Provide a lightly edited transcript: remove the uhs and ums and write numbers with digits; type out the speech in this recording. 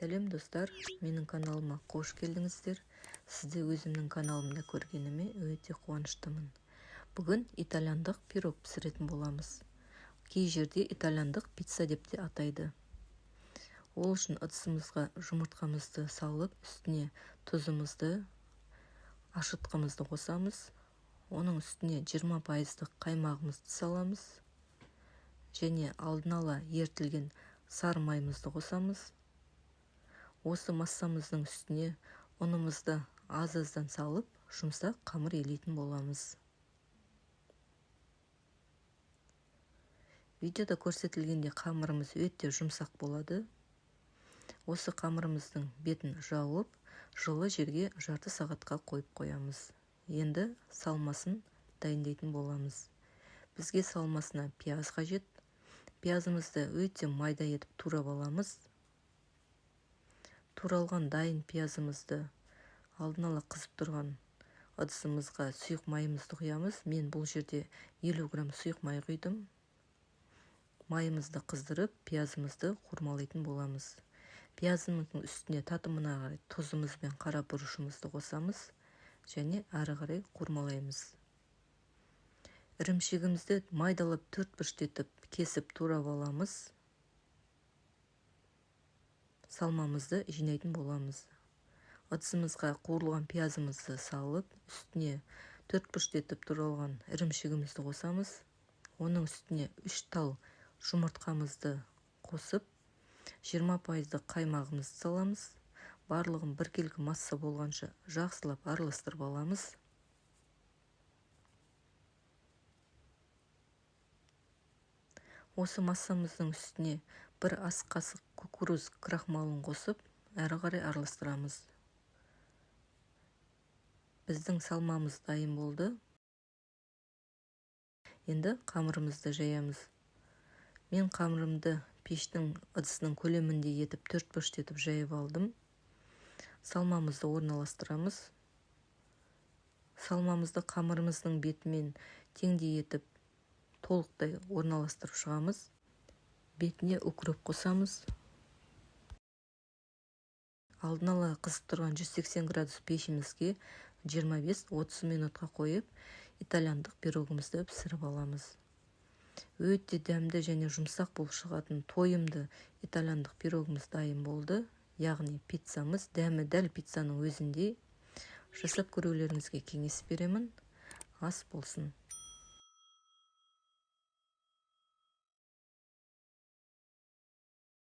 Сәлем, достар! Менің каналыма қош келдіңіздер! Сізді өзімнің каналымда көргеніме өте қуаныштымын. Бүгін итальяндық пирог пісіретін боламыз. Кей жерде итальяндық пицца деп те атайды. Ол үшін ыдысымызға жұмыртқамызды салып, үстіне тұзымызды, ашытқымызды қосамыз. Оның үстіне 20 пайыздық қаймағымызды саламыз және алдын ала ерітілген сары майымызды қосамыз. Осы массамыздың үстіне ұнымызды аз-аздан салып, жұмсақ қамыр илейтін боламыз. Видеода көрсетілгендей, қамырымыз өте жұмсақ болады. Осы қамырымыздың бетін жауып, жылы жерге жарты сағатқа қойып қоямыз. Енді салмасын дайындайтын боламыз. Бізге салмасына пияз қажет. Пиязымызды өте майда етіп турап аламыз. Туралған дайын пиязымызды алдын ала қызып тұрған ыдысымызға сұйық майымызды құямыз. Мен бұл жерде 50 грамм сұйық май құйдым. Майымызды қыздырып, пиязымызды қуырмалайтын боламыз. Пиязымыздың үстіне татымына қарай тұзымыз бен қара бұрышымызды қосамыз және ары қарай қуырмалаймыз. Ірімшігімізді майдалап, төрт бұрыштетіп кесіп, турап аламыз. Салмамызды жинайтын боламыз. Ыдысымызға қуырылған пиязымызды салып, үстіне төрт бұрыштетіп туралған ірімшігімізді қосамыз. Оның үстіне үш тал жұмыртқамызды қосып, 20 пайыздық қаймағымызды саламыз. Барлығын біркелкі масса болғанша жақсылап араластырып аламыз. Осы массамыздың үстіне бір ас қасық кукуруз крахмалын қосып, әрі қарай араластырамыз. Біздің салмамыз дайын болды. Енді қамырымызды жаямыз. Мен қамырымды пештің ыдысының көлеміндей етіп, төрт бұрышты етіп жайып алдым. Салмамызды орналастырамыз. Салмамызды қамырымыздың бетімен теңдей етіп, толықтай орналастырып шығамыз. Бетіне укроп қосамыз. Алдын ала қызып тұрған 180 градус пешімізге 25-30 минутқа қойып, итальяндық пирогымызды пісіріп аламыз. Өте дәмді және жұмсақ болып шығатын тойымды итальяндық пирогымыз дайын болды, яғни пиццамыз. Дәмі дәл пиццаның өзіндей. Жасап көрулеріңізге кеңес беремін. Ас болсын!